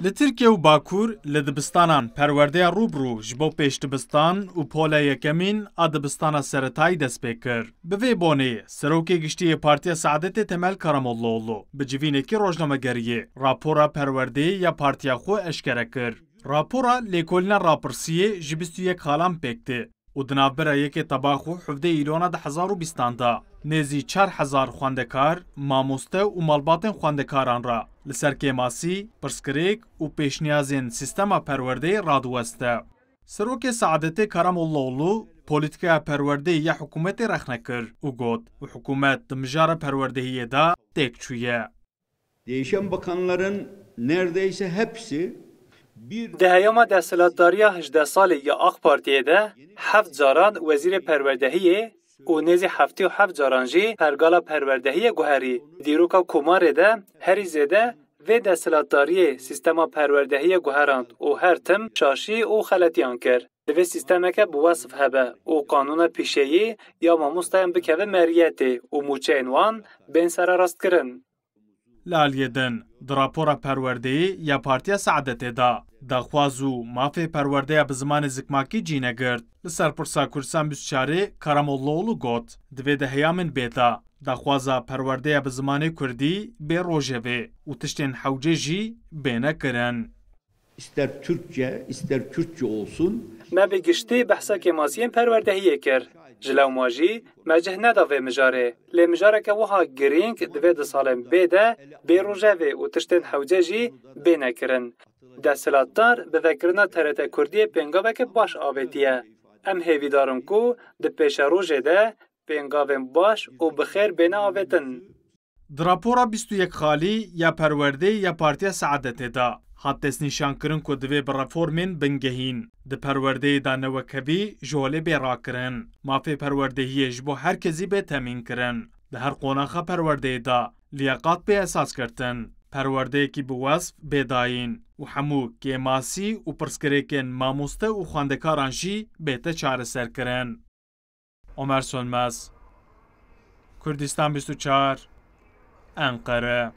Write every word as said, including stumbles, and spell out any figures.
Li Tirkiye û Bakur li dibistanan perwerdeya rû bi rû ji bo pêşdibistan û pola yekemîn a dibistana seretayî dest pê kir. Bi vê bonê, Serokê Giştî yê Partiya Saadetê Temel Karamollaoğlu bi civînekî rojnamegeriyê rapora perwerdeyê ya partiya xwe eşkere kir. Rapora lêkolîna rapirsiyê ji bîst û yek xalan pêk tê û di navbera yekê Tebax û hevdeh Îlona du hezar û bîstan de nêzî çar hezar xwendekar, mamoste û malbatên xwendekaran re li ser kêmasî, pirsgirêk û pêşniyazên sîstema perwerdeyê radiweste. Serokê Saadetê Karamollaoğlu polîtîkaya perwerdeyê ya hikûmetê rexne kir û got, û hikûmet di mijara perwerdehiyê de têk çûye. Değişen bakanların neredeyse hepsi bir Di heyama desthilatdariya hejdeh salî ya AK Partiyê de heft caran wezîrê perwerdehiyê û nêzî heftê û heft caran jî pergala perwerdehiyê guherî. Dîroka Komarê de herî zêde vê desthilatdariyê sîstema perwerdehiyê guherand û her tim şaşî û xeletiyan kir. Divê sîstemeke bi wesf hebe û qanûna pîşeyî ya mamostayan bikeve meriyetê û mûçeyên wan bên sererastkirin. Li aliyê din, di rapora perwerdeyê ya Partiya Saadetê de, daxwaz û mafê perwerdeya bi zimanê zikmakî cî negirt. Li ser pirsa Kurdistan bîst û çarê Karamollaoğlu got, divê di heyamên bê de daxwaza perwerdeya bi zimanê kurdî bê rojevê û tiştên hewce jî bêne kirin. İster Türkçe, ister Kürtçe olsun. Me bi giştî behsa kêmasiyên perwerdehiyê kir. Ji lewma jî me cih neda vê mijarê. Lê mijareke wiha girîng divê di salên bê de bê rojevê û tiştên hewce jî bêne kirin. Desthilatdar bi vekirina T R T Kurdiyê pêngaveke baş avêtiye. Em hêvîdar in ku di pêşerojê de pêngavên baş û bi xêr bêne avêtin. Di rapora bîst û yek xalî ya perwerdeyê ya Partiya Saadetê de hat destnîşankirin ku divê bi reformên bingehîn di perwerdeyê de newekevî ji holê bê rakirin. Mafê perwerdehiyê ji bo her kesî bê temînkirin. Di her qonaxa perwerdeyê de liyeqat bê esasgirtin. Perwerdeyekî bi wesf bê dayîn û hemû kêmasî û pirsgirêkên mamoste û xwendekaran jî bête çareserkirin. Omer Sönmez, Kurdistan bîst û çar, Enqere.